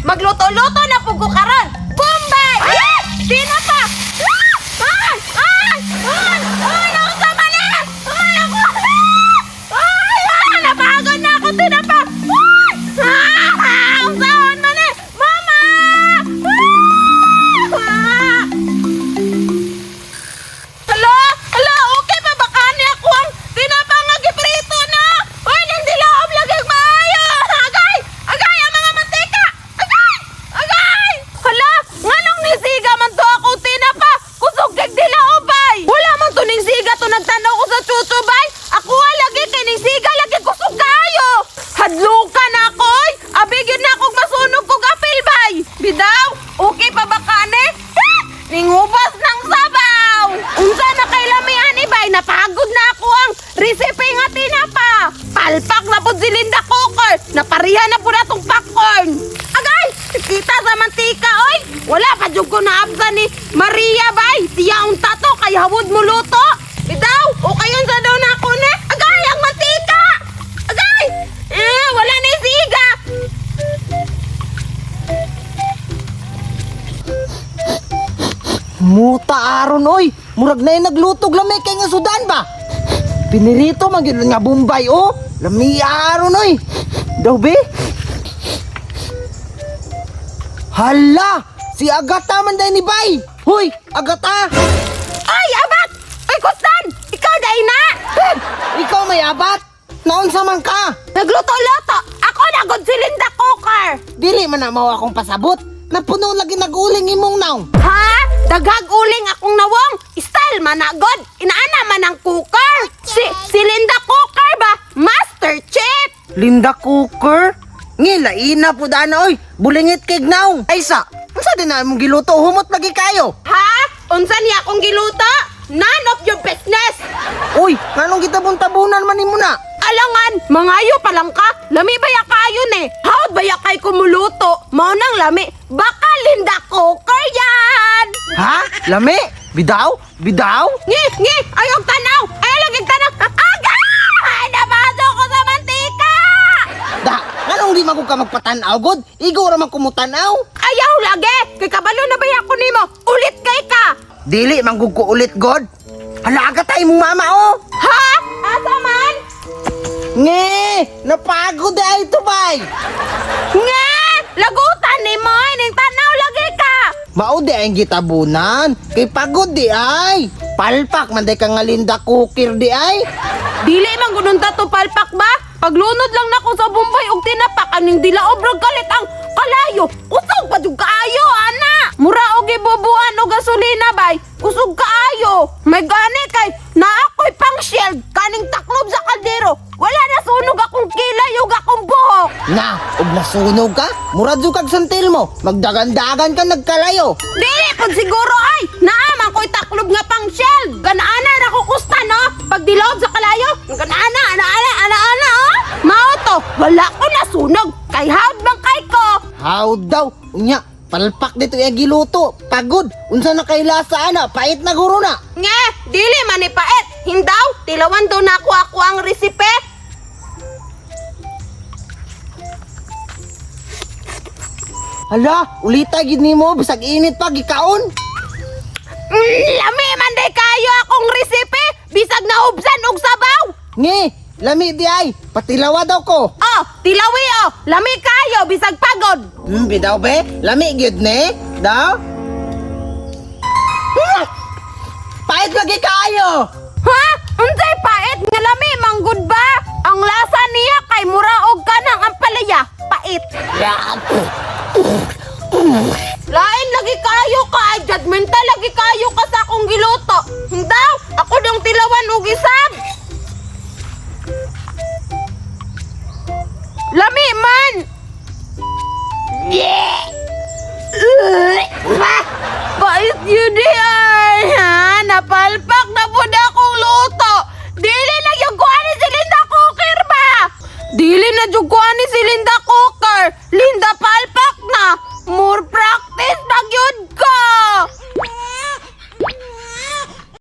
Magluto-luto na pug ko karon. Bombay! Ah! Tinapa! Ah! Ay! Ay! Ay! Ay! Naunsa man eh! Ay! Ako! Ah! Ay! Ah! Napagod na ako tinapa! Ay! Ah! Unsaon man eh! Mama! Ah! Hala! Hala! Okay pa ba kani ako ang tinapa nga giprito na? Uy, nang dilaom lagi maayo! Agay! Agay! Ang mga mantika! Agay! Agay! Hala! Nganong nisiga man to akong tinapa? Kusog kag dilaom bay! Wala man to ning siga to nagtanaw ko sa chucho bay! Ako lagi kay ning siga lagi kusog kaayo! Hadlukan na ako oy! Abi gyud na akong masunog kog apil bay! Bidaw! Okay pa ba kani? Ah! Ningubas ng sabaw! Unsa na kay lami ani bay? Napagod na ako ang recipe nga tinapa! Palpak na pud si Linda Cooker! Napariha na pud atong popcorn! Agay! Kita sa mantika oy! Wala pa jud ko naabsa ni Maria bay! Siya unta to kay hawod mo luto! Bidaw! Okay unsa daw na ako ni? Agay! Ang mantika! Agay! Eh, wala na yung siga! Muta aron oy. Murag na yung naglutog lami kay nga sudan ba? Pinirito man gyud nga Bombay oh. Lami aron oy. Daw be. Hala, si Agata man day ni Bay. Hoy, Agata. Ay, abat! Ay, kustan! Ikaw day na! Eh, ikaw may abat. Naunsa man ka? Nagluto-luto! Ako na gud si Linda Cooker! Dili man na mao akong pasabot. Napuno lagi naguling imong naong. Ha? Daghag uling akong nawong! Style man na god! Inaana man ang cooker! Si Linda Cooker ba? Master Chef! Linda Cooker? Ngila ina po dana oy. Bulingit kay naong. Ay sa, unsa din na imong giluto humot lagi kayo. Ha? Unsa niya akong giluto? None of your business! Uy, nganong gitabon-tabunan man nimo na? Alangan, mangayo pa lang ka. Lami ba ya kayo ni? How'd ba ya kay kumuluto? Mao nang lami. Baka Linda Cooker yan! Ha? Lami? Bidaw? Bidaw? Ngi, ngi, ayaw tanaw! Ayaw lagi tanaw! Agay! Nabaso ko sa mantika! Da, nganong di man ko ka magpatanaw god? Igo ra man kumutanaw. Ayaw lagi! Kay kabalo na ba ako nimo? Ulit kay ka! Dili man gud ko ulit god. Hala ka tayo mong mama oh. Ha? Asa man? Nge, napagod ay ito bay. Nge! Lagutan ni mo! Ining tanaw lagi ka! Mao di ay gitabunan. Kay pagod di ay. Palpak man day ka nga Linda Cooker di ay. Dili man gununta to palpak ba? Paglunod lang nako sa Bombay og tinapak aning dila obrog kalit ang kalayo. Kusog pa jud kaayo ana. Mura og gibubuan og gasolina bay. Kusog kaayo. May gani kay naa ko'y pang shield kaning taklob sa kaldero. Wala na sunog akong kilay ug akong buhok. Na, ug nasunog ka? Murad jud kag santil mo. Magdagandagan ka nagkalayo. Dili pud siguro ay naa man ko'y taklob nga pang shield. Ganaana ra ko kusta no. Pag dilaob sa kalayo, ganaana ana ana ana ana oh. Mao to, wala ko nasunog kay hawd man kay ko. How daw? Unya, palpak dito iya giluto. Pagod. Unsa na kay lasa ana? Pait na guro na. Nge, dili man ni pait. Hindaw, tilawan daw na ako ako ang resipe. Hala, ulita gid nimo bisag init pa gikaon. Lami man day kayo akong resipe. Bisag nahubsan og sabaw. Nge, lami di ay. Patilawa daw ko. Oh, tilawi oh. Lami kayo bisag pagod. Bidaw be, lami gid ni. Daw. Hmm! Pait lagi kaayo. Ha? Unsay pait nga lami manggod ba? Ang lasa niya kay mura og kanang ampalaya, pait. Lain lagi kayo ka, ay judgmental lagi kayo ka sa akong giluto. Hindaw, ako dong tilawan og isab.